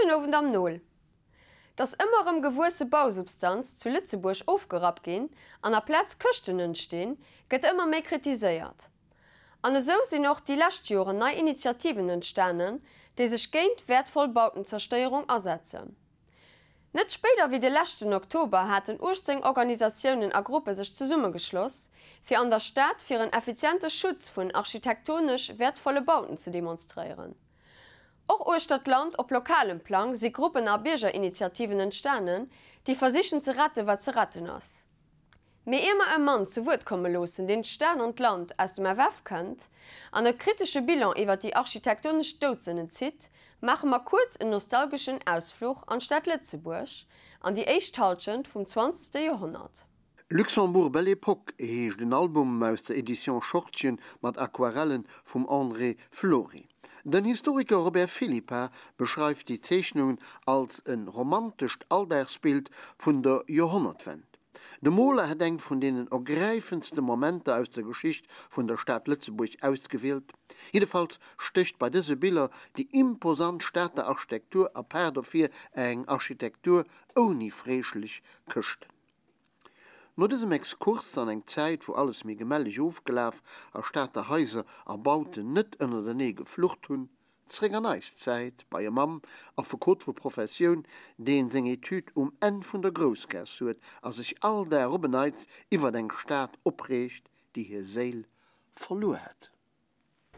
Gudden Owend am Nol. Dass ëmmer erëm gewuesse Bausubstanz zu Lëtzebuerg ofgerappt ginn an aplaz Këschten entstinn, gëtt ëmmer méi kritiséiert. An esou sinn och déi lescht Joren nei Initiativen entstanen, déi sech géint wäertvoll Bautenzerstéierung asetzen. Net spéider wéi de leschten Oktober haten 18 Organisatiounen a Gruppe sech zesummegeschloss, fir an der Stad fir en effiziente Schutz vun architektonesch wäertvolle Bauten ze demonstréieren. Och uechter d'Land op lokalem Plang si Gruppen a Biergerinitiativen entstanen, déi versichen ze rette wat ze retten ass. Mee ier mer e Mann zu Wuert komme loossen, deen d'Stad an d'Land aus dem FF kennt an e kritesche Bilan iwwer déi architektonesch Doudsënnen zitt, maache mer kuerz en nostalgeschen Ausfluch an d'Stad Lëtzebuerg an déi éischt Halschent vum zwanzegste Joerhonnert. Luxembourg Belle Époque heescht en Album aus der Edition Schortgen mat Aquarellen vum André Flory. Den Historiker Robert Philippart beschreift déi Zeechnungen als e romantescht Alldagsbild vun der Joerhonnertwend. De Moler hätt eng vun deenen ergräifendste Momenter aus der Geschicht vun der Stad Lëtzebuerg ausgewielt. Jiddefalls stécht bei dëse Biller déi imposant Stater Architektur apaart ervir, eng Architektur ouni freeschlech Këschten. No dësem Exkurs an eng Zäit, wou alles méi gemälleg ofgelaf a Stater Haiser a Bauten net ënnertenee geflucht hunn, zréck an eis Zäit, bei e Mann, Affekot vu Professioun, deen seng Etüd um Enn vun der Groussgaass huet a sech all Dag op en Neits iwwert eng Stad opreegt, déi hir Séil verluer hätt.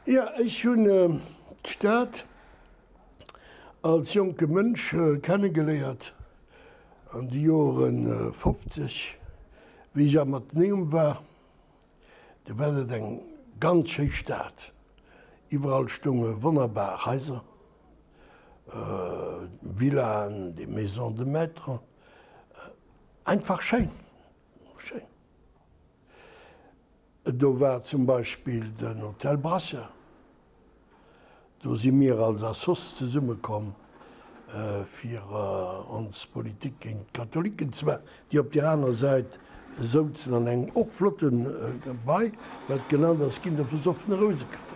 Jo, ech hunn d'Stad als jonke Mënsch kennegeléiert an de Jore 50, wéi ech am Atheneum war. Do war dat eng ganz schéi Stad. Iwwerall stounge wonnerbar Haiser, Villaen, des Maisons de maîtres, einfach schéin, schéin. Do war zum Beispill den Hotel Brasseur. Do si mir als Assoss zesummekomm, fir ons Politik géint d'Katholiken ze maachen, déi op där aner Säit souzen an engem och flotte Gebai, wat genannt ass ginn de versoffene Rousekranz.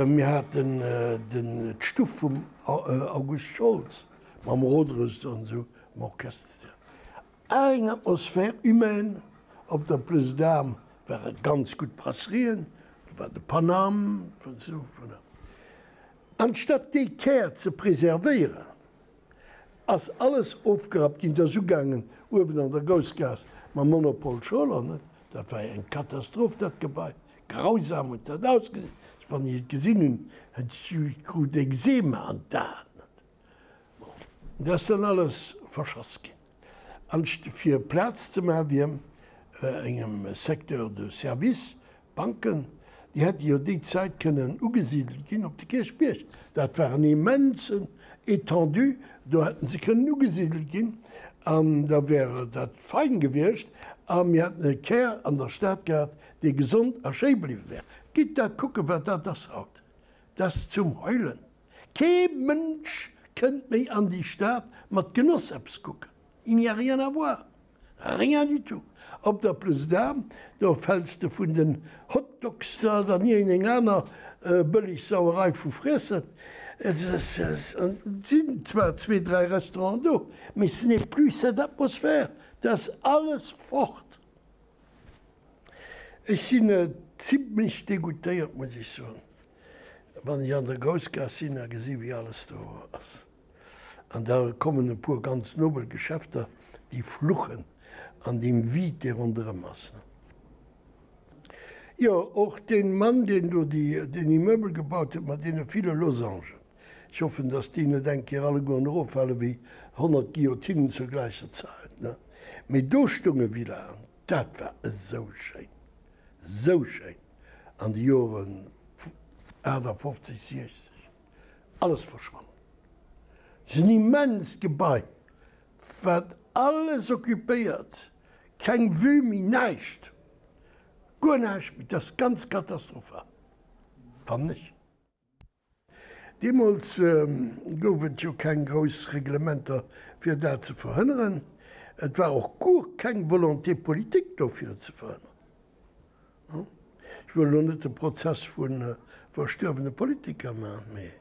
Mir haten d'Stuff vum August Scholz mam Rodrest an esou, am Orchester. Eng Atmosphère humaine op der Place d'Armes ware ganz gutt Brasserien, do war de Paname, esou voilà. Anstatt dee Kär ze preservéieren, ass alles ofgerappt ginn. Et ass ugaangen uewen an der Groussgaass mam Monopol Scholer, net? Dat war eng Katastroph, dat Gebai. Grausam huet dat ausgesinn. Wann ech et gesinn hunn, ech krut Ekzema an d'Aen, net? Bon, dat ass dann alles verschass ginn. Anst fir Plaz ze maachen wiem engem Secteur de service, Banken, déi hätte jo déi Zäit kënnen ugesidelt ginn op de Kierchbierg. Dat war en immensen Étendue, do hätten se kënnen ugesidelt ginn an da wär dat fein gewiescht a mir hätten e Kär an der Stad gehat, dee gesond a schéi bliwwe wär. Gitt dat kucken, wat dat ass haut. Dat ass zum Heulen. Kee Mënsch kënnt méi an déi Stad mat Genoss eppes kucken. Il n'y a rien à voir, rien du tout. Op der Place d'Armes, do fäls de vun den Hot Dogs an iergendeng aner bëlleg Sauerei vu Friessen. Et sinn zwar zwee, dräi Restauranten do, mee ce n'est plus cette atmosphère. Dat ass alles fort. Ech sinn zimlech degoutéiert, muss ech soen. Wann ech an der Groussgaass sinn a gesi wéi alles do ass, an da kommen e puer ganz nobel Geschäfter, déi fluchen an deem Vide, dee ronderëm ass. Jo, och dee Mann, deen do deen Immeuble gebaut huet mat deene ville Losangen, ech hoffen, datt déi net eng Kéier allegueren eroffale wéi 100 Guillotinen zur gläicher Zäit, mee do stounge Villaen, dat war esou schéin, esou schéin. An de Joren 58, 60, alles verschwonnen. Et ass en immenst Gebai, wat alles occupéiert, keng Vue méi, näischt, guer näischt méi. Dat ass ganz katastrophal, fannen ech. Deemools gouf et jo keng grouss Reglementer fir dat ze verhënneren. Et war och guer keng Volonté politique do fir et ze verhënneren. Ech wëll elo net de Prozess vu verstuerwene Politiker maachen, mee.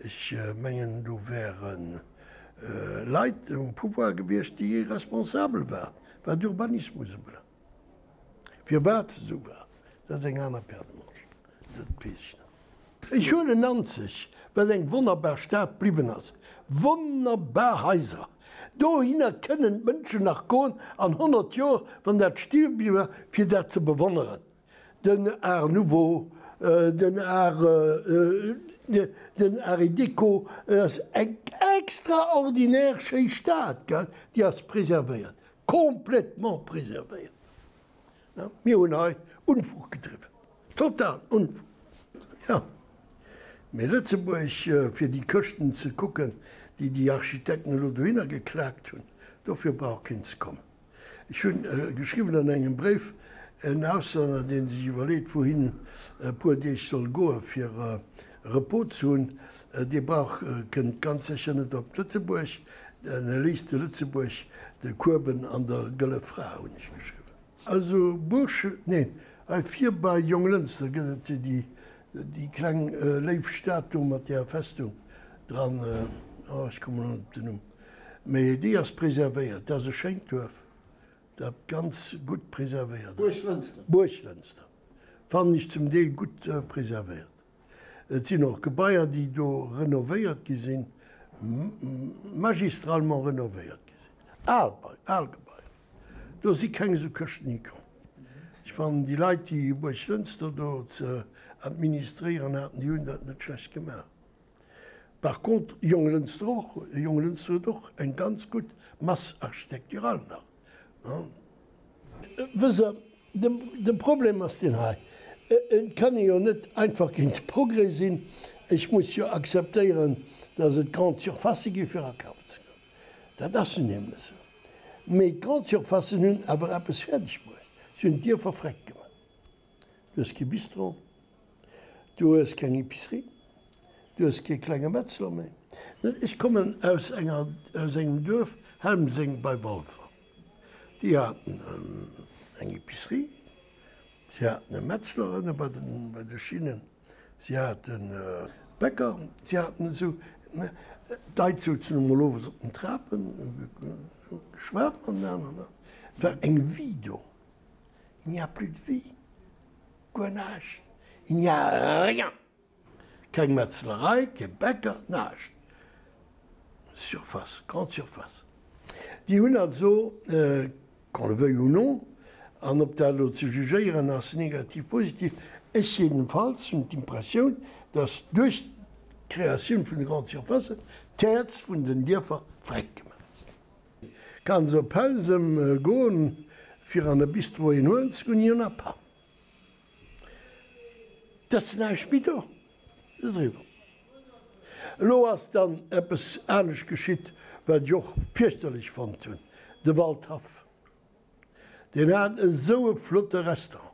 Ech mengen, do wäre Leit um Pouvoir gewiescht, déi responsabel waren, wat Urbanismus ubelaangt. Firwat se esou war, dat ass eng aner Paire de manches, dat weess ech net. Ech huelen Nanzeg, wat eng wonnerbar Stad bliwwen ass, wonnerbar Haiser. Dohinner kënnen d'Mënschen nach goen an 100 Joer, wann dat stoe bliwwen ass, fir dat ze bewonneren. Den Art Nouveau, den Art, den Art Déco, et ass eng extraordinaire schéi Stad, gell, déi ass preservéiert, complètement preservéiert. Mir hunn hei Unfug gedriwwen, totalen Unfug, jo. Mee Lëtzebuerg, fir déi Këschten ze kucken, déi déi Architekten elo dohinner geklaakt hunn, dofir brauch keen ze kommen. Ech hunn geschriwwen an engem Bréif, en Auslänner, dee sech iwwerleet, wouhin e puer Deeg soll goe fir Repos ze hunn, dee brauch, kënnt ganz sécher net op Lëtzebuerg, en léisst de Lëtzebuerg de Kueben an der Gëlle Fra, hunn ech geschriwwen. Also Buerg, neen, hei vir bei Jonglënster gëtt et déi, déi kleng léif Stad do mat där Festung dran, oh ech kommen elo net op den Numm. Mee déi ass preservéiert. Dat ass e schéint Duerf, dat ganz gutt preservéiert ass. Buerglënster. Buerglënster fannen ech zum Deel gutt preservéiert. Et sinn och Gebaier, déi do renovéiert gi sinn, magistralement renovéiert gi sinn. Al, al Gebaier. Do si keng esou Këschten hikomm. Ech fannen, déi Leit, déi Buerglënster do ze administréieren haten, déi hunn dat net schlecht gemaach. Par contre, Jonglënster och, Jonglënster huet och eng ganz gutt Masse architecturale nach. Wësst Der, de Problem ass deen hei, Et kann ee jo net einfach géint de Progrès sinn. Ech muss jo akzeptéieren, dass et Grandes surfacen gi fir akafen ze goen. Dat ass nun eemol esou. Mee d'Grandes surfacen hunn awer eppes fäerdeg bruecht, Si hunn d'Dierfer vreckt gemaach. Du hues kee Bistro, du hues keng Epicerie, du hues kee klenge Metzler méi. Ech kommen aus enger, aus engem Duerf, Helmseng bei Walfer. Déi haten eng Epicerie, si haten e Metzler ënne bei den, bei de Schinnen, si haten e Bäcker, si haten esou, d'Leit souzen emol owes op den Trapen, hu geschwat matenaner. Et war eng Vie do. Il n'y a plus de vie, guer näischt, il n'y a rien! Keng Metzlerei, kee Bäcker, näischt. Surface, grande surface. Déi hunn also, qu'on le veuille ou non, an ob dat elo ze jugéieren ass, negativ, positiv, ech jedenfalls hunn d'Impressioun, dass duerch d'Kreatioun vun de Grandes Surfacen d'Häerz vun den Dierfer vreckt gemaach sinn. Kann se op Helsem goen fir an e Bistro een huelen ze goen? Il y en a pas. Et ass näischt méi do. Et ass eriwwer. Elo ass dann eppes anescht geschitt, wat ech och fierchterlech fonnt hunn, de Waldhaff. Deen hat esou e flotte Restaurant.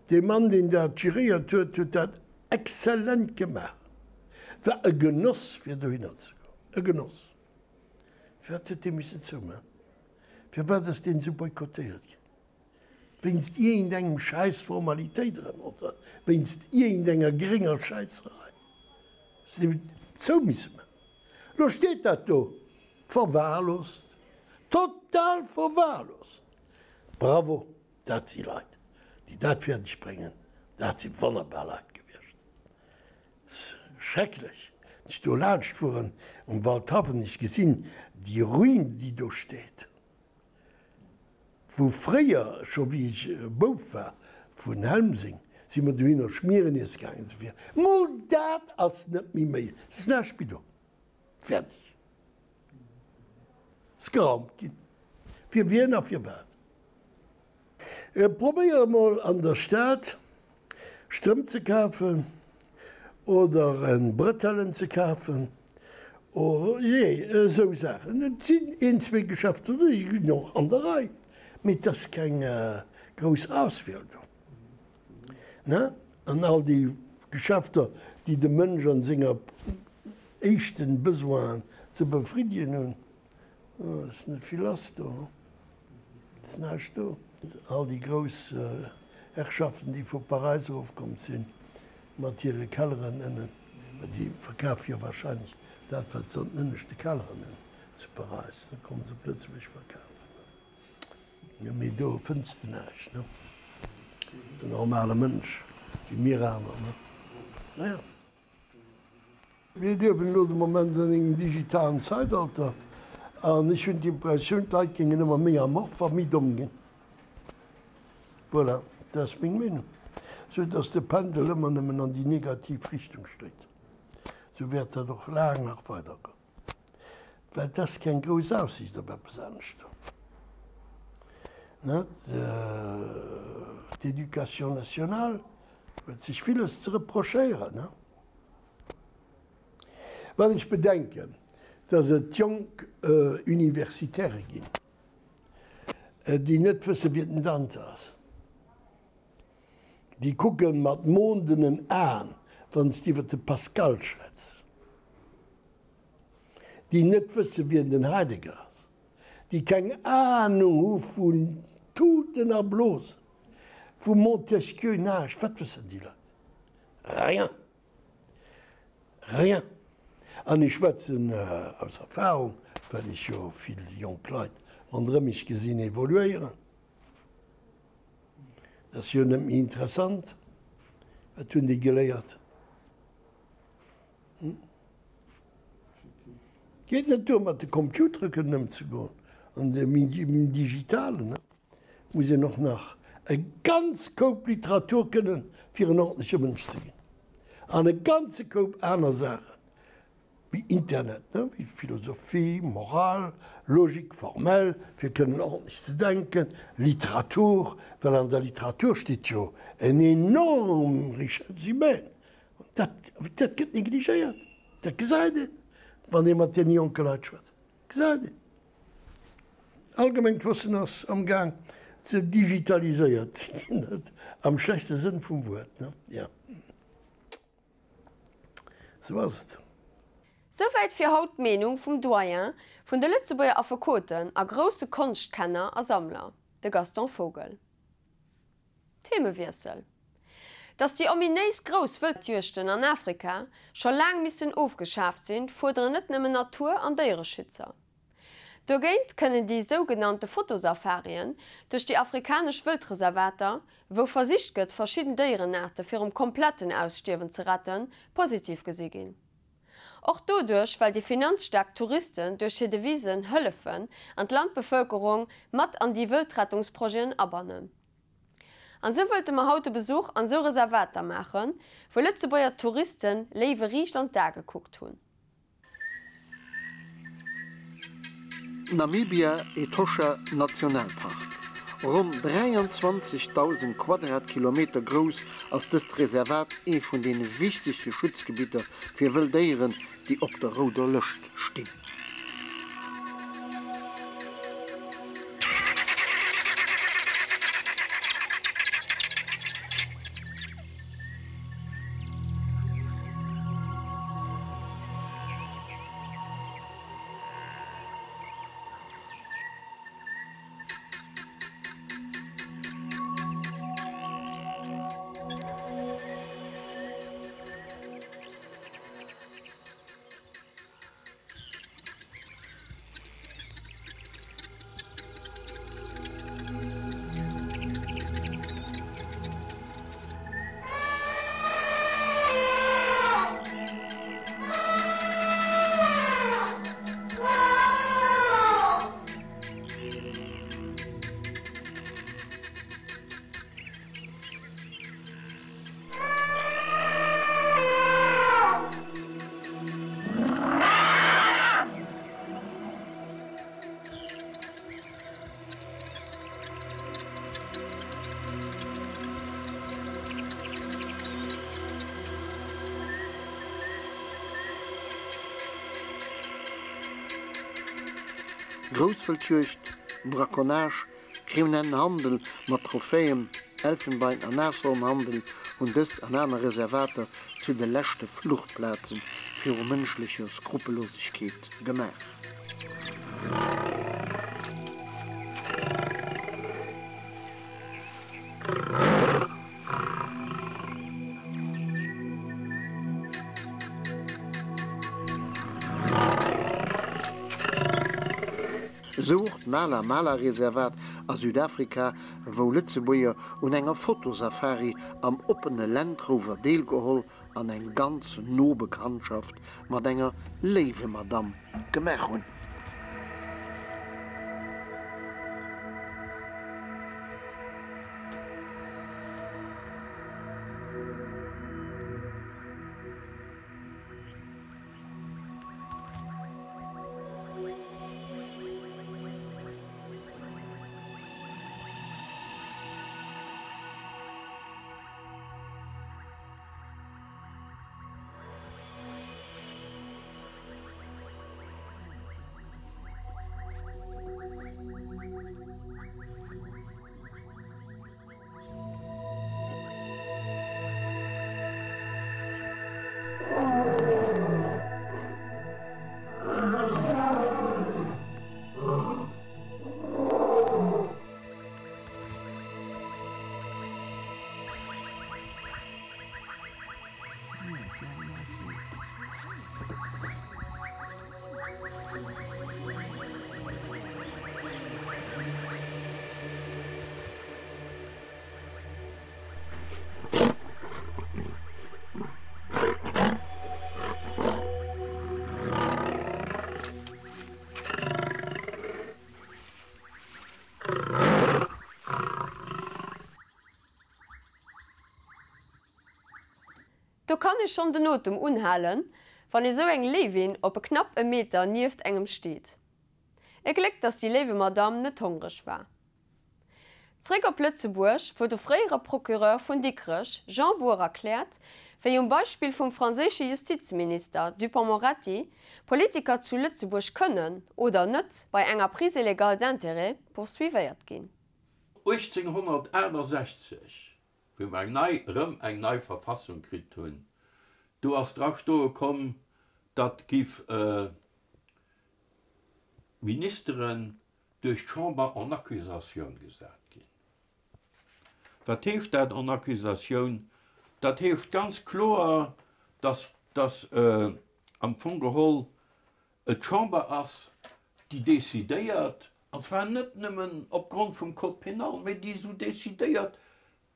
Dee Mann, deen dat geréiert huet, huet dat exzellent gemaach. Et war e Genoss fir dohinner ze goen, e Genoss. Firwat huet dee missen zoumaachen? Firwat ass deen esou boykottéiert ginn? Wéinst iergendengem schäiss Formalitéit erëm, oder wéinst iergendenger grénger Schäisserei? Se hunn zou misse maachen. Elo steet dat do, verwahrlost, total verwahrlost. Bravo! Dat si Leit, déi dat fäerdeg bréngen, dat si wonnerbar Leit gewiescht. Schrecklech, wann ech do laanscht fueren um Waldhaff an ech gesinn déi Ruin, déi do steet, wou fréier, scho wéi ech e Bouf war, vun Helmseng si mer dohinner Schmieren iesse gaangen esou vir. Mol dat ass net méi méiglech, et ass näischt méi do, fäerdeg. Ass geraumt ginn. Fir wien a firwat? Probéier emol an der Stad Strëmp ze kafen oder en Bretellen ze kafen, oh jee, esou Saachen. Et sinn een, zwee Geschäfter do, déi ginn och an der Rei, mee et ass keng grouss Auswiel do. Ne? An all déi Geschäfter, déi de Mënsch an senger éischten Besoinen ze befriddegen hunn, ass net vill lass do. Ass näischt do. All déi grouss Herrschaften, déi vu Paräis erofkomm sinn, mat hire Kelleren ënnen. Well si verkafe jo wahrscheinlech dat, wat se an den ënneschte Kelleren hunn zu Paräis. Da komme se op Lëtzebuerg verkafen. Jo, mee do fënns de näischt, ne? Den normale Mënsch, wéi mir aner, ne? Naja. Mir liewen elo de Moment an engem digitalen Zeitalter an ech hunn d'Impressioun, d'Leit géingen ëmmer méi amorph a méi domm ginn. Voilà, dat ass meng Meenung. Sou datt de Pendel ëmmer nëmmen an déi negativ Richtung schléit. Sou wäert dat och laang nach weidergoen. Well et ass keng grouss Aussiicht op eppes anescht. D'Education nationale huet sech villes ze reprochéieren. Wann ech bedenken, datt et jonk Universitaire ginn, déi net wësse wien den Dante ass, déi kucke mat mondenen Aen, wann s de iwwer de Pascal schwätz, déi net wësse wien den Heidegger ass, déi keng Anung hu vun Tuten a Blosen, vu Montesquieu näischt, wat wëssen déi Leit? Rien! Rien! An ech schwätzen aus Erfahrung, well ech jo vill jonk Leit ronderëm mech gesinn evoluéieren. Dat ass jo net méi interessant. Wat hunn déi geléiert? Geet net duer mat de Computere kënnen ëmzegoen an dem Digitalen, muss een och nach e ganz Koup Literatur kënnen, fir en ordentleche Mënsch ze ginn. An e ganze Koup aner Saachen, wéi Internet, wéi Philosophie, Moral, Logique formelle, fir kënnen ordentlech ze denken, Literatur, well an der Literatur steet jo en enorm Richesse humaine. Dat, dat gëtt negligéiert. Dat gesäit een, wann ee mat deene jonke Leit schwätzt. Gesäit een. Allgemengt Wëssen ass amgaang ze digitaliséiert ze ginn, net am schlechte Sënn vum Wuert, ne? Jo. Sou ass et. Souwäit fir haut d'Meenung vum Doyen vun de Lëtzebuerger Affekoten a grousse Konschtkenner a Sammler, de Gaston Vogel. Themewiessel. Datt déi ominéis grouss Wëldjuegten an Afrika scho laang missten ofgeschaaft sinn, fuerderen net nëmmen Natur an Déiereschützer. Dogéint kënnen déi sougenannte Fotosafarien duerch déi afrikanesch Wëldreservater, wou versicht gëtt verschidden Déierenaarte virum kompletten Ausstierwen ze retten, positiv gesi ginn. Och doduerch, well déi finanzstaark Touristen duerch hir Devisen hëllefen an d'Landbevëlkerung mat an déi Wëldrettungsprojeten abannen. An sou wëllte mer haut e Besuch an sou Reservater maachen, wou Lëtzebuerger Touristen Léiwe riicht an d'A gekuckt hunn. Namibia, Etosha Nationalpark. Ronn 23.000 Quadratkilometer grouss ass dëst Reservat ee vun deene wichtegste Schutzgebitter fir wëll Déieren, déi op der rouder Lëscht stinn. Grousswëldjuegd, Braconnage, Kriminellen Handel mat Trophäen, Elfenbein an Nashornhandel hunn dëst an aner Reservater zu de leschte Fluchtplaze viru mënschlecher Skrupellosegkeet gemaach. Esou och d'Mala Mala Reservat a Südafrika, wou Lëtzebuerger un enger Fotosafari am oppene Land Rover deelgeholl an eng ganz no Bekanntschaft mat enger Léiwemadamm gemaach hunn. Do kann ee schonn den Otem unhalen, wann esou eng Léiwin op e knapp e Meter nieft engem steet. E Gléck, dass déi Léiwemadamm net hongreg war. Zréck op Lëtzebuerg, wou de fréiere Procureur vun Dikrech, Jean Bour erkläert, wéi um Beispill vum franséische Justizminister Dupond-Moretti, Politiker zu Lëtzebuerg kënnen oder net bei enger Prise illégale d'intérêts poursuivéiert ginn. 1868, wéi mer eng nei, erëm eng nei Verfassung kritt hunn, do ass dra stoe komm, datt giff Ministeren duerch d'Chamber en accusatioun gesat ginn. Wat heescht dat en accusatioun? Dat heescht ganz kloer, dass, dass am Fong geholl et d'Chamber ass, déi decidéiert, an zwar net nëmmen opgrond vum Code pénal, mä déi esou decidéiert,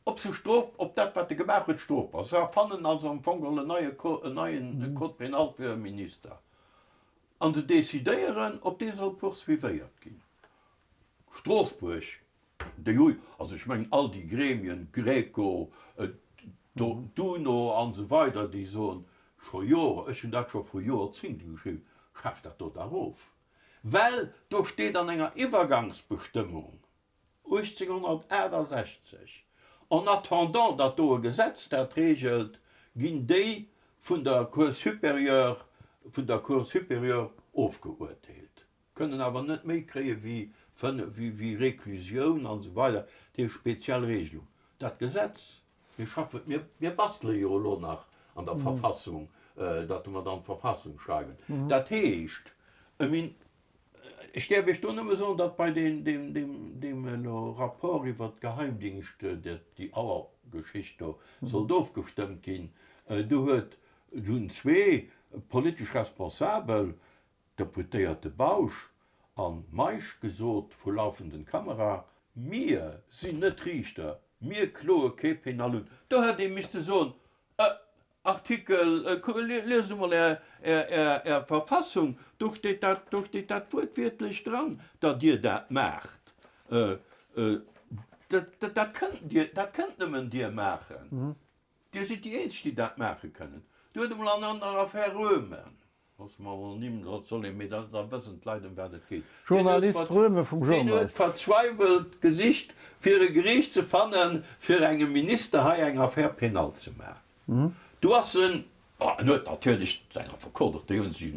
ob se strof, ob dat, wat e gemaach huet, strofbar ass. Se erfannen also am Fong geholl en neie, en neien Code pénal fir e Minister. An se decidéieren, ob dee soll poursuivéiert ginn. Stroossbuerg, déi hu, also ech mengen all déi Gremien, Greco, d'UNO an esou weider, déi soen scho Joren, ech hunn dat scho vru Joerzingte geschriwwen, schaaft dat do dach of, well do steet an enger Iwwergangsbestëmmung, 1868, En attendant datt do e Gesetz dat regelt, ginn déi vun der Cour supérieure vun der Cour supérieure ofgeuerteelt, kënnen awer net méi kréie wéi 5, wéi Réclusioun an esou weider, déi speziell Regelung. Dat Gesetz, mir schaffen, mir, mir bastele jo elo nach an der Verfassung, datt mer dann d'Verfassung schreiwen. Dat heescht, e Min. Ech däerf Iech do nëmme soen, datt bei deem elo Rapport iwwert d'Geheimdingscht, déi Auer-Geschicht do sollt ofgestëmmt ginn, do huet, do hunn zwee politesch Responsabel, Deputéierte Bausch a Meisch, gesot vu laufenden Kamera, Mir sinn net Riichter, mir kloe kee Penal un. Do hätt ee misste soen, Artikel, liest emol Är Verfassung, do steet dat, do steet dat wuertwiertlech dran, datt Dir dat maacht. Dat, dat kënnt Dir, dat kënnt nëmmen Dir maachen. Dir sidd déi Eenzeg, déi dat maache kënnen. Do huet emol an der Affär Röhme, Loosse mer emol Nimm, dat soll een, mee da wëssen d'Leit ëm wat et geet. Journalist Röhme vum Deen Journal. huet verzweiwelt gesicht, fir e Geriicht ze fannen, fir engem Minister hei eng Affaire pénale ze maachen. Du ass en, bon, en huet natierlech seng Affekot och, déi hu sech,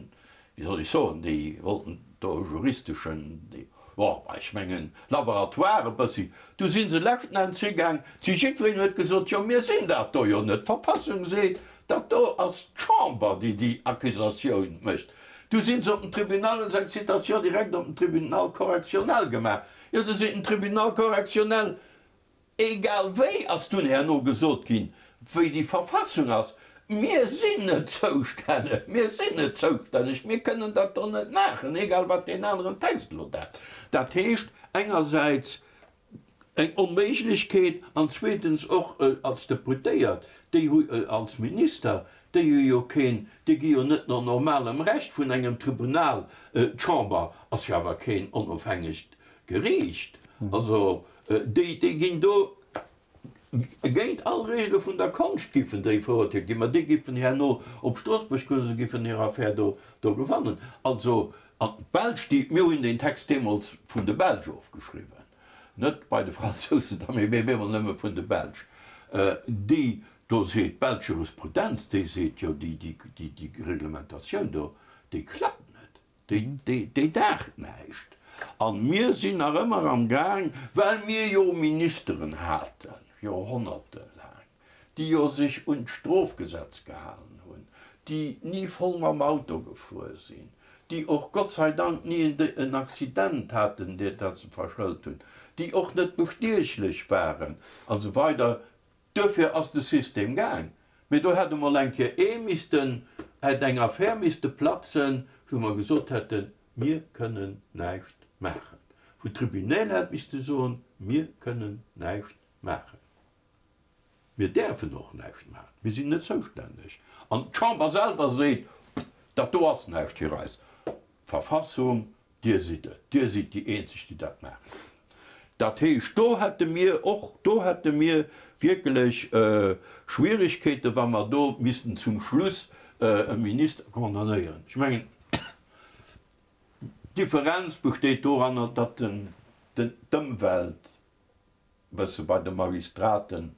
wéi soll ech soen, déi wollten do e juristeschen, déi, bon, ech mengen, Laboratoire e bëssi. Du si se leschten Enns higaang, si jiddwereen huet gesot, jo mir sinn dat do jo net, d'Verfassung seet, Dat do ass d'Chamber, déi déi Accusatioun mécht. Du sinn se op den Tribunal, hunn se eng Citation directe op den Tribunal correctionnel gemaach. Jo, du seet den Tribunal correctionnel, egal wéi ass dunn herno gesot ginn, wéi déi Verfassung ass. Mir sinn net zoustänneg, mir sinn net zoustänneg, mir kënnen dat do net maachen, egal wat deen aneren Text elo dat. Dat heescht engersäits eng Onméiglechkeet an zweetens och als Deputéiert, déi hu, als Minister, déi hu jo keen, déi gi jo net no normalem Recht vun engem Tribunal, d'Chamber ass jo awer keen onofhängegt Geriicht, also déi, déi ginn do Géint all Regele vun der Konscht giffen déi verurteelt ginn, ma déi giffen herno op Stroossbuerg goen, se giffen hir Affär do do gewannen. Also, an d'Belsch, déi, mir hunn deen Text deemools vun de Belsch ofgeschriwwen, net bei de Fransousen da, mee bemol nëmme vun de Belsch, déi, do seet d'belsch Jurisprudenz, déi seet, jo, déi, déi, déi Reglementatioun do, déi klappt net. Déi daacht näischt. An mir sinn nach ëmmer am Gaang, well mir jo Ministeren haten, joerhonnertelaang, déi jo sech un d'Strofgesetz gehalen hunn, déi ni voll mam Auto gefuer sinn, déi och Gott sei Dank ni en Accident haten, dat se verschëlt hunn, déi och net bestiechlech waren an esou weider. Duerfir ass de System gaang. Mee do hätt emol eng Kéier ee missten, hätt eng Affär misste platzen, wou mer gesot hätten, mir kënnen näischt maachen. Wou d'Tribunäl hätt misste soen, mir kënnen näischt maachen. Mir däerfen och näischt maachen, mir sinn net zoustänneg. An d'Chamber selwer seet, dat do ass näischt fir eis. D'Verfassung Dir sidd et, Dir sidd déi eenzeg, déi dat maache kënnen. Dat heescht, do hätte mir och, do hätte mir wierklech Schwierigkeeten, wa mer do missten zum Schluss e Minister condamnéieren. Ech mengen, d'Differenz besteet doranner, datt d'Ëmwelt e bësse bei de Magistraten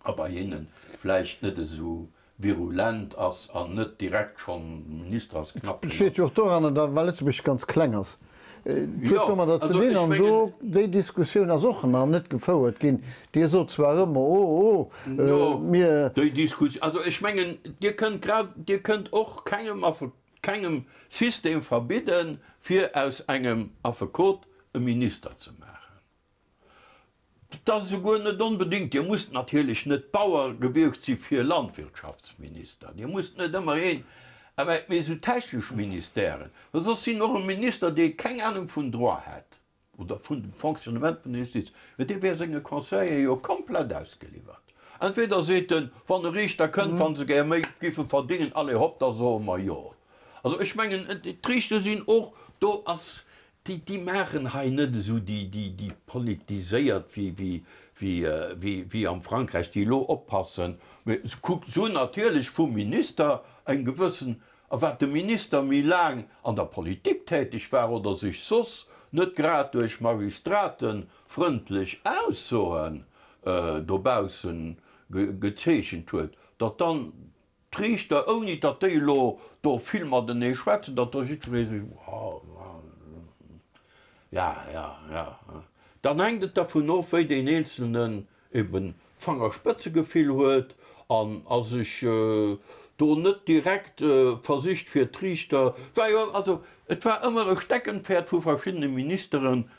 a bei hinne vläicht net esou virulent ass an net direkt schonn, de Minister ass knapp Et besteet jo och doranner, datt, well Lëtzebuerg ganz kleng ass, et huet domadder ze dinn, an do, déi Diskussioun ass och nach net gefouert ginn. Dir sot zwar ëmmer, oh, oh, mir. Déi Diskussioun, also ech mengen, Dir kënnt grad, Dir kënnt och kengem Affekot, kengem System verbidden, fir aus engem Affekot e Minister ze maachen. Et ass esouguer net onbedéngt, Dir musst natierlech net Bauer gewiescht si fir Landwirtschaftsminister, Dir musst net ëmmer een, awer mee esou technesch Ministèren, well soss sinn och e Minister, dee keng Anung vun Droit hätt oder vun dem Fonctionnement vun der Justiz, mä dee wär senge Conseillere jo komplett ausgeliwwert. Entweder seet en, wann e Riichter kënnt, wa se gär méi giffe verdingen, allez hopp, da soe mer jo. Also ech mengen, d'Riichter sinn och, do ass Déi, déi maachen hei net esou déi, déi, déi politiséiert wéi, wéi, wéi, wéi, wéi am Frankräich, déi elo oppassen. Mee se kuckt, se hunn natierlech vum Minister eng gewëssen, a wat de Minister méi laang an der Politik täteg war oder sech soss net grad duerch Magistrate frëndlech Aussoen dobausse gezeechent huet, datt dann D'Riichter, ouni datt déi elo do vill matenee schwätzen, datt do jiddweree sech, ja, ja, ja, dann hänkt et dervun of, wéi deen Eenzelnen eben Fangerspëtzegefill huet an a sech do net direkt versicht fir d'Riichter, war jo, also et war ëmmer e Steckenpferd vu verschiddene Ministeren,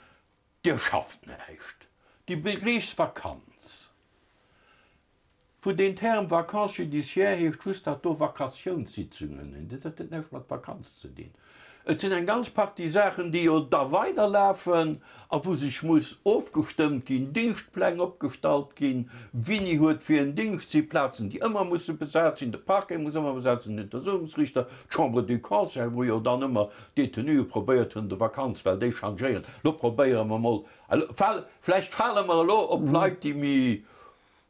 Dir schafft näischt, déi Beriichtsvakanz. Wou deen Term Vacances judiciaires heescht just, datt do Vacatiounssitzungen sinn. Dat huet näischt mat Vakanz ze dinn. Et sinn eng ganz Partie Saachen, déi jo da weiderlafen a wou sech muss ofgestëmmt ginn, Dingschtpläng opgestallt ginn, wini huet wien Dingscht, si Plazen, déi ëmmer musse besat sinn, de Parquet muss ëmmer besat sinn, den Untersuchungsriichter, d'Chambre du Conseil, wou jo dann ëmmer d'Detenuë probéiert hunn, de Vakanz, well déi changéieren. Elo probéiere mer mol, vläicht fale mer elo op Leit, déi méi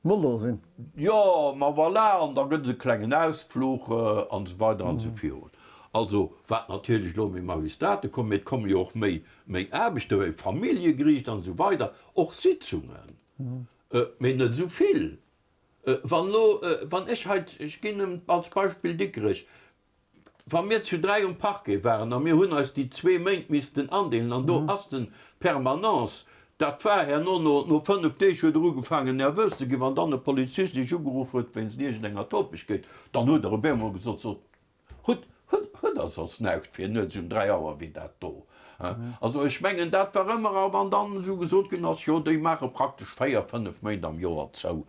Mollo sinn. Jo, ma voilà, an da gëtt et e klengen Ausfluch an esou weider an esou virun. Also, wat natierlech elo méi Magistrate kommen, mee et komme jo och méi, méi Aarbechter, méi Familljegeriicht an esou weider, och Sitzungen, mee net esou vill. Wann elo, wann ech hei, ech ginn als Beispill Dikrech, Wa mir zu 3 um Parquet waren a mir hunn eis déi zwee Méint missten andeelen an do ass den Permanence, dat war herno no no 5 Deeg huet er ugefaangen nervös ze ginn, wann dann e Polizist iech ugeruff huet wéinst iergendenger Topegkeet, dann huet er op eemol gesot, sot, hutt hutt hutt der soss näischt fir nuets um 3 Auer wéi dat do? Also ech mengen dat war ëmmer, a wann dann esou gesot ginn ass, jo déi maache praktesch 4, 5 Méint am Joer zou.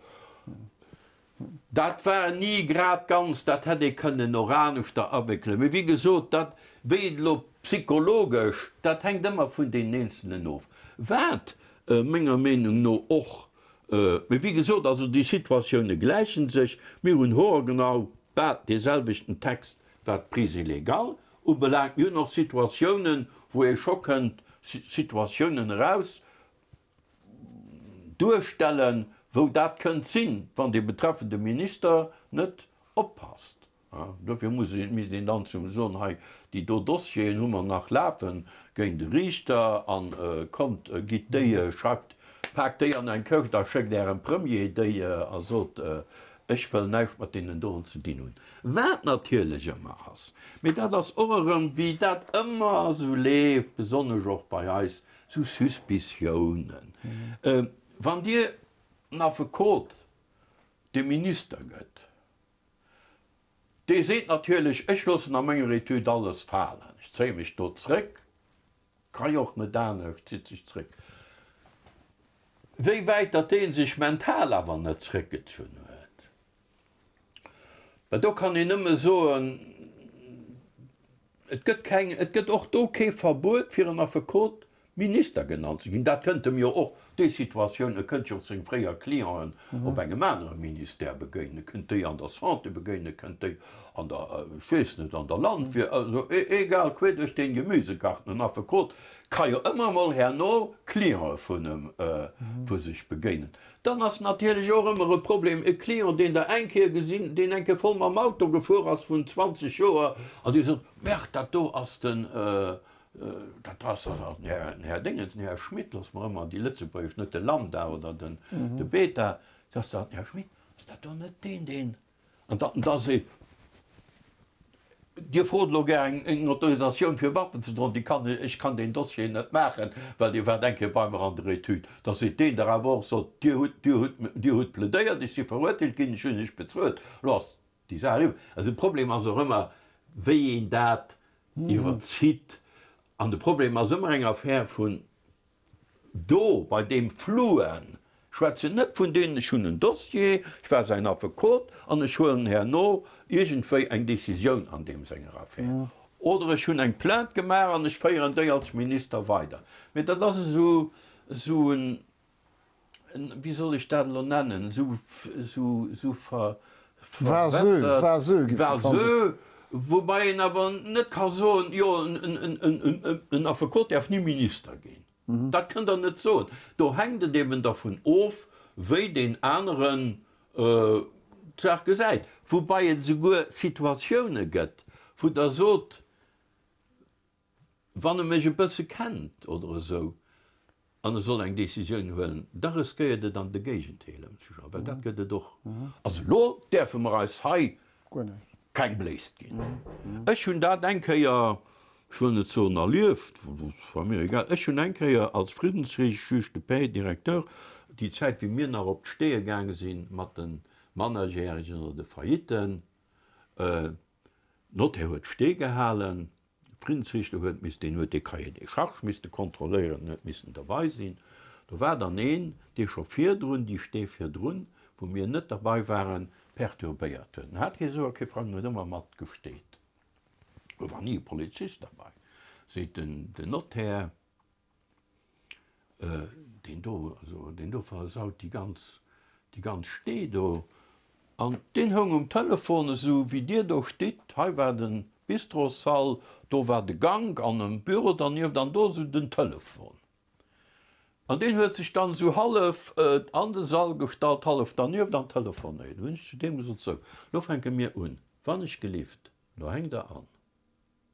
Dat war ni grad ganz, dat hätt ee kënnen och aneschter awéckelen. Mee wéi gesot, dat, wéi et elo psychologesch, dat hänkt ëmmer vun deenen Eenzelnen of. Wat menger Meenung no och, mee wéi gesot, also déi Situatioune gläiche sech. Mir hunn hoergenau bal deeselwechten Text, wat d'Prise illégale ubelaangt. Mir hunn och Situatiounen, wou ee scho kënnt Situatiounen eraus duerstellen, wou dat kënnt sinn, wann dee betreffende Minister net oppasst. Dofir muss een, misst een dann zum soen, hei déi do Dossieren hu mer nach lafe géint de Riichter a kommt, gitt déi, schreift, paakt déi an eng Këscht a schéckt Ärem Premier déi a sot, ech wëll näischt mat deenen doen ze dinn hunn. Wat natierlech ëmmer ass, mee dat ass och erëm, wéi dat ëmmer esou leeft, besonnesch och bei eis, Sou Suspiciounen. Wann Dir en Affekot dee Minister gëtt, dee seet natierlech, ech loossen a menger Etüd alles falen, ech zéie mech do zréck, ka jo och net anescht, zitt sech zréck. Wéi wäit datt dee sech mental awer net zréckgezunn huet, Mä do kann een nëmme soen, et gëtt keng, et gëtt och do kee Verbuet fir en Affekot Minister genannt ze ginn. Dat kënnt em jo och, déi Situatioun, e kënnt jo och seng fréier Clienten op engem anere Ministère begéinen, e kënnt déi an der Santé begéinen, e kënnt déi an der, ech weess net, an der Landwier, also egal, quer duerch den Gemüsegarten, en Affekot ka jo ëmmer emol herno Cliente vun em, vu sech begéinen. Dann ass natierlech och ëmmer e Problem, e Client, deen Der eng Kéier gesinn, deen eng Kéier voll mam Auto gefuer ass vun 20 Joer, an Dir sot, Merde, dat do ass den, dat ass den Här, den Här Dingens, den Här Schmit, loosse mer ëmmer déi lëtzebuergesch, net de Lambda oder den, de Beta, dass dat, Här Schmit, ass dat do net deen, deen. An datt en da seet, Dir frot elo gär eng Autorisatioun fir Waffen ze droen, déi kann ech, ech kann deen Dossier net maachen, well Dir waart eng Kéier bei mer an der Etüd. Da seet deen der awer och, Sot, Dir hutt, Dir hutt, Dir hutt plädéiert, ech si verurteelt ginn, ech hunn Iech bezuelt. Elo ass déi Saach eriwwer. Also de Problem ass och ëmmer, wéi een dat iwwerzitt. An de Problem ass ëmmer eng Affär vun Do, bei deem Fluen, schwätzen net vun deenen, ech hunn en Dossier, ech war säin Affekot an ech huelen herno iergendwéi eng Décisioun an deem senger Affär. Oder ech hunn eng Plainte gemaach an ech féieren déi als Minister weider. Mee dat ass esou, esou en, wéi soll ech dat elo nennen, esou, esou, esou ver, verwässert, vaseux, vaseux, woubai een awer net ka soen, jo, en Affekot däerf ni Minister ginn. Dat kënnt Der net soen. Do hänkt et eben dervun of, wéi deen aneren d'Saach gesäit. Woubai et esouguer Situatioune gëtt, wou Der sot, Wann e mech e bësse kennt oder esou an e soll eng Décisioun huelen, da riskéiert et an de Géigendeel ëmzeschloen, well dat gëtt et och. Also elo däerfe mer eis hei keng Bléist ginn. Ech hunn dat eng Kéier, ech wëll net soen erlieft, war mir egal, ech hunn eng Kéier als Friddensriicht, Juge de paix, Directeur, déi Zäit wéi mir nach op d'Steeë gaange si mat de Mannerjäregen oder de Faillitten, Notaire huet Stee gehalen, Friddensriichter huet missten, deen huet dee Cahier des charges misste kontrolléieren, huet missen derbei sinn. Do war dann een, dee scho virdrun, déi Stee virdrun, wou mir net derbei waren, perturbéiert huet. En hat kee Sou a kee Frang, en huet ëmmer mat gesteet. Do war ni e Polizist derbei, seet den Notaire. Deen do, also deen do versaut déi ganz, déi ganz Stee do. An deen houng um Telefon, esou wéi Dir do stitt. Hei war de Bistrossall, do war de Gank an e Büro dernieft an do esou den Telefon. An deen huet sech dann esou hallef an de Sall gestallt, hallef dernieft an telefonéiert. Du hunn ech zu deem gesot, Sou, lo fänke mir un, wann ech gelift, lo hänkt Der an.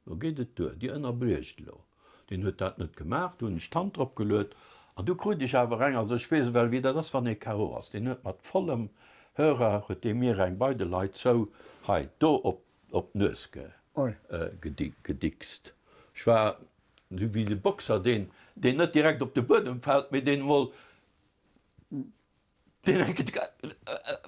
Lo geet et duer, Dir ënnerbriecht elo. Deen huet dat net gemaach, du hunn ech d'Hand drop geluet an du krut ech awer eng, also ech weess ewell wéi dat ass, wann ee KO ass, deen huet mat vollem Hörer huet dee mir eng bei de Leit zou hei do op op d'Nues ge gedickst. Ech war esou wéi de Boxer, deen deen net direkt op de Buedem fält, mee deen emol Deen enke,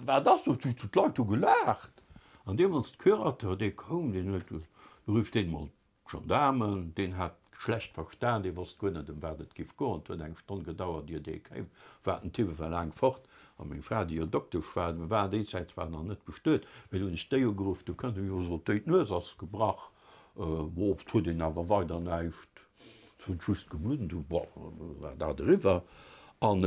Wat ass do? D'Leit hu gelaacht. An deemools de Curateur, dee koum, deen huet, du rifft deen emol d'Gendaarmen, deen hat. Schlecht verstan, dee wosst guer net, ëm wat et giff goen. Et huet eng Stonn gedauert, ier dee kéim, war den Type war laang fort. A meng Fra, déi jo Doktesch war, mir waren déi Zäit zwar nach net bestuet, mee du hunn ech déi ugeruff, du kënnt, jo, sot déi, d'Nues ass gebrach. Bon, et huet een awer weider näischt, et huet just gebludden. Du, bon, war dat eriwwer. An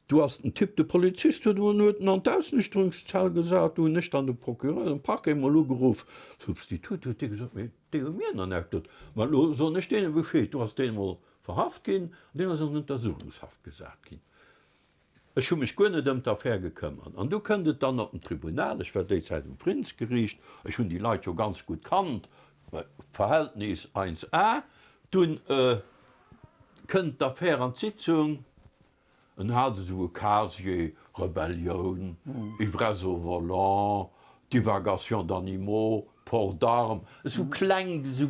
Du ass den Typ, de Polizist huet en huet en an d'Ausnüchterungszell gesat. Du hunn ech dann de Procureur, den Parquet mol ugeruff, Substitut, huet dee gesot, mee déi hu mir nach näischt gesot. Ma elo soen ech deene Bescheed. Du ass deen emol verhaft ginn an deen ass an Untersuchungshaft gesat ginn. Ech hu mech guer net ëm d'Affär gekëmmert. An du kënnt et dann op den Tribunal, ech war déi Zäit um Prinzgeriicht, ech hunn déi Leit jo ganz gutt kannt, Verhältnis eins a. Dunn kënnt d'Affär an d'Sitzung, En hat esou e Casier, Rebellioun, Ivresse au volant, Divagation d'animaux, Port d'armes, esou kleng, esou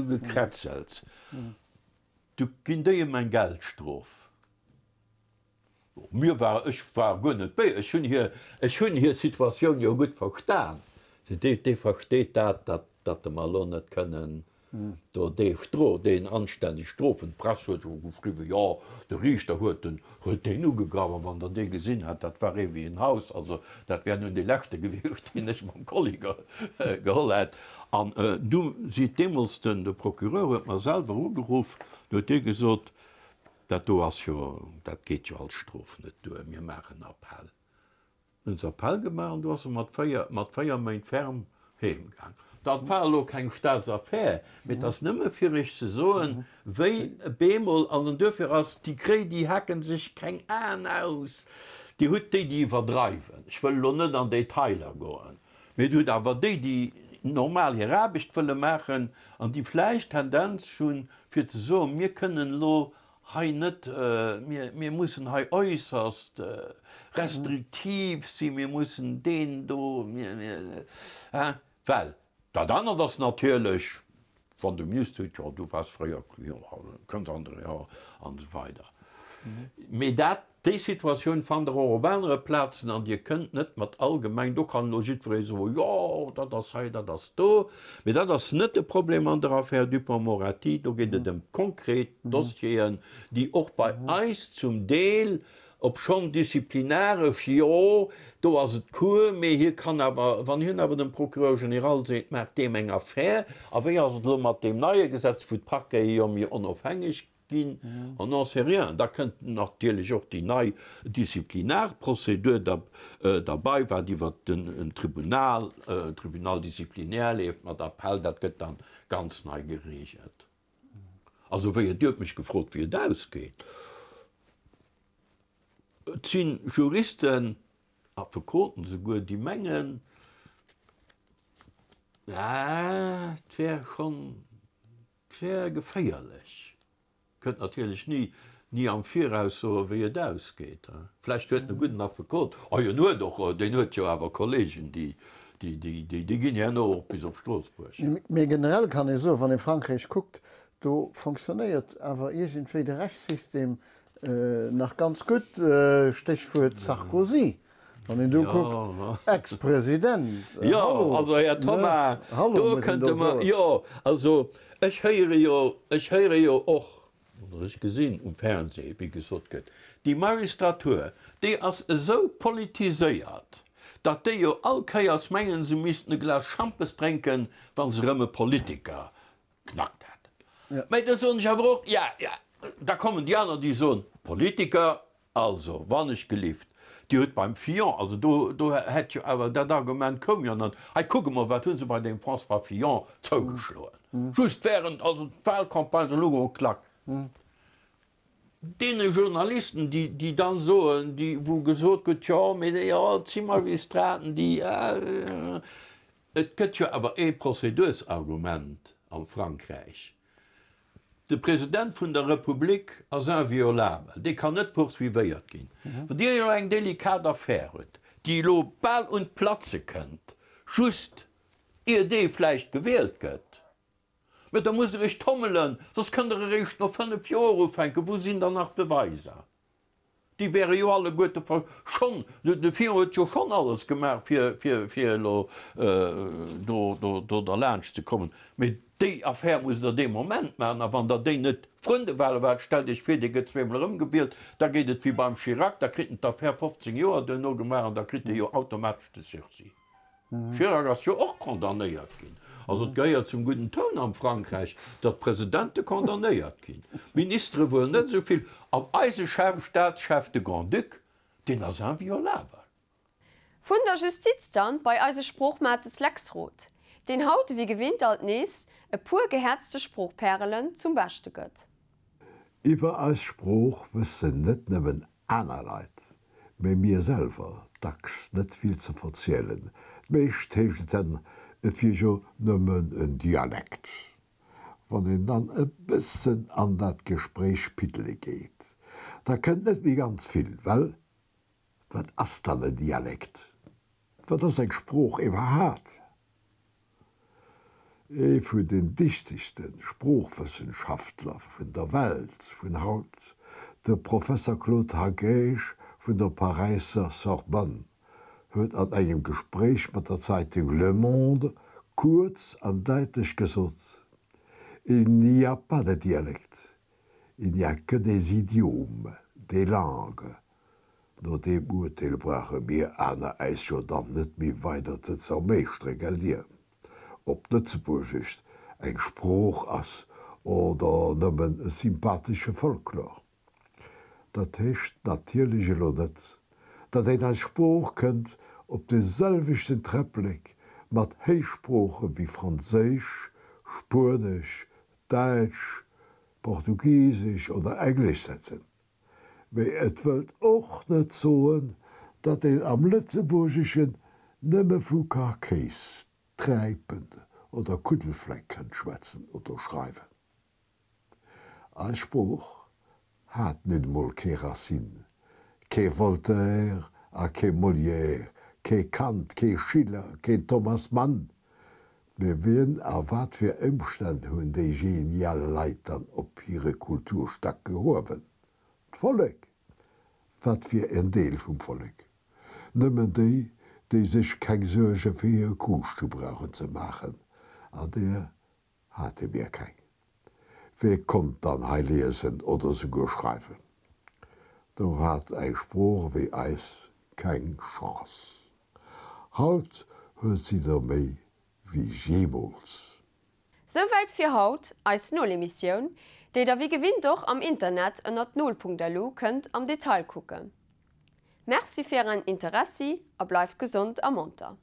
Gekrätzels. Du ginn déi em eng Geldstrof. Mir war, ech war guer net béi, ech hunn hir, ech hunn hir Situatioun jo gutt verstan. Dee versteet dat, datt mer elo net kënnen Do dee Stro, deen anstänneg strofen. D'Press huet jo geschriwwen, jo, de Riichter huet den, huet deen ugegraff. A wann Der dee gesinn hätt, dat war ee wéi en Haus. Also dat wär nun dee leschte gewiescht, deen ech mam Kolli geholl hätt. An du seet deemools den, de Procureur huet mer selwer ugeruff, du huet dee gesot, dat do ass jo, dat geet jo als Strof net duer, mir maachen Appell. Hunn se Appell gemaach an du ass e mat 4, mat 4 Méint ferme heem gaang. Dat war elo keng Staatsaffär, mee et ass nëmme fir Iech ze soen, wéi bemol, an duerfir ass déi Kréi, déi haken sech keng Aen aus. Dir hutt déi, déi iwwerdreiwen, ech wëll elo net an Detailer goen, mee Dir hutt awer déi, déi normal hir Aarbecht wëlle maachen an déi vläicht d'Tendenz hunn, fir ze soen, mir kënnen elo hei net, mir, mir mussen hei äusserst restriktiv sinn, mir mussen deen do, mir, mir, hein, well dat anert ass natierlech, wann de Minister seet, jo du waars fréier Client, kënns an de, jo, an esou weider. Mee dat, déi Situatioun fannt Der och op anere Plazen an Dir kënnt net mat allgemeng, do kann elo jiddweree soen, jo dat ass hei, dat ass do, mee dat ass net de Problem an der Affär Dupond-Moretti. Do geet et ëm konkret Dossieren, déi och bei eis zum Deel, obschonn disziplinaresch, jo do ass et d'Cour, mee hie kann awer, wann hien awer dem Procureur général seet, maach deem eng Affär, a wéi ass et elo mat deem neie Gesetz, wou d'Parquete jo méi onofhängeg Ginn, on n'en sait rien. Da kënnt natierlech och déi nei Disziplinarprozedur derbei, wat iwwert den Tribunal, Tribunal disciplinaire leeft mat Appell, dat gëtt dann ganz nei geregelt. Also wéi et, Dir hutt mech gefrot, wéi et ausgeet. Et si Juristen, Affekoten souguer, déi mengen, et wär schonn 't wär geféierlech. Kënnt natierlech ni ni am Viraus soen, wéi et ausgeet. Vläicht huet en e gudden Affekot. Oh, en huet och, deen huet jo awer Kollegen, déi, déi, déi, déi, déi ginn herno och bis op Stroossbuerg. Mee generell kann ee soen, wann ee Frankräich kuckt, do fonctionnéiert awer iergendwéi de Rechtssystem nach ganz gutt, Stéchwuert Sarkozy. Wann een do kuckt, Ex-President, hallo. Jo, also Här Thoma, do kënnte mer, jo, also ech héiere jo, ech héiere jo och, oder ech gesinn um Fernseh, wéi gesot gëtt, déi Magistratur, déi ass esou politiséiert, datt déi jo all Kéiers mengen, se missten e Glas Schampes drénken, wa se erëm e Politiker knackt hätten. Mä da soen ech awer och, ja, ja, da kommen déi aner, déi soen, Politiker, Also, wann ech gelift, Dir hutt beim Fillon, also do, do hätt jo awer, dat Argument koum jo net, hei kucke mol, wat hu se bei deem François Fillon zougeschloen, just während also d'Wahlcampagne soll ugoen, klack. Deene Journalisten, déi, déi dann soen, déi, wou gesot gëtt, jo, mee déi, jo, et si Magistraten, déi, et gëtt jo awer ee Prozedursargument am Frankräich, De President vun der Republik ass inviolabel, dee kann net poursuivéiert ginn. Wann Dir elo eng delikat Affär hutt, déi elo bal un d'Platze kënnt, just ier dee vläicht gewielt gëtt, mä da musst Der Iech tommelen, soss kënnt Der eréischt no 5 Joer ufänken. Wou sinn dann nach d'Beweiser? Déi wäre jo alleguerte schonn, de Fillon huet jo schonn alles gemaach, fir, fir, fir elo do, do, do derlaanscht ze kommen. Mee. Déi Affär musst Der dee Moment maachen. A wann Der déi net vrun de Wahle maacht, stellt Iech vir, dee gëtt zweemol erëmgewielt, da geet et wéi beim Chirac, da kritt en d'Affär 15 Joer duerno gemaach an da kritt e jo automatesch de Sursis. Chirac ass jo och condamnéiert ginn. Also et gehéiert zum gudden Toun am Frankräich, datt Presidente condamnéiert ginn. Ministere wuel net esou vill. An eise Chef, Staatschef, de Grand-Duc, deen ass inviolabel. Vun der Justiz dann bei eise Sproochmates Lex Roth, deen haut ewéi gewinnt alt nees e puer gehäerzte Sproochpärelen zum Beschte gëtt. Iwwer eis Sprooch wëssen net nëmmen aner Leit, mee mir selwer dacks net vill ze verzielen. D'meescht heescht et dann, et wier jo nëmmen en Dialekt. Wann een dann e bëssen an dat Gespréich piddele geet, da kënnt net méi ganz vill, well Wat ass dann en Dialekt? Wat ass eng Sprooch iwwerhaat? Ee vun den dichtegste Sproochwëssenschaftler vun der Welt vun haut, de Professer Claude Hagège vun der Paräisser Sorbonne, huet an engem Gespréich mat der Zeitung Le Monde kuerz an däitlech gesot, Il n'y a pas de dialecte, il n'y a que des idiomes, des langues. No deem Urteel brauche mir aner äis jo dann net méi weider ze zermeeschtere, gell Dir? Ob d'Lëtzebuergescht eng Sprooch ass oder nëmmen e sympathesche Folklor. Dat heescht natierlech elo net, datt een eis Sprooch kënnt op de selwechten Träpplek mat Héichsprooche wéi Franséisch, Spuenesch, Däitsch, Portugisesch oder Englesch setzen. Mee et wëllt och net soen, datt een am Lëtzebuergeschen nëmme vu Kachkéis, Träipen oder Kuddelfleck kënnt schwätzen oder schreiwen. Eis Sprooch hat nun emol kee Racine, kee Voltaire a kee Molière, kee Kant, kee Schiller, keen Thomas Mann. Mee wien a wat fir Ëmstänn hunn déi genial Leit dann op hire Kulturstack gehuewen? D'Vollek! Wat fir en Deel vum Vollek? Nëmmen déi, déi sech keng Suerge fir hir Kuuscht hu brauchen ze maachen, an deer hate mir keng. Wee konnt dann hei liesen oder souguer schreiwen? Do hat eng Sprooch ewéi eis keng Chance. Haut huet si der méi wéi jeemools. Souwäit fir haut, eis Nol-Emissioun, déi der wéi gewinnt och am Internet ënnert nol.lu kënnt am Detail kucken. Merci fir ären Interessi a bleift gesond a monter.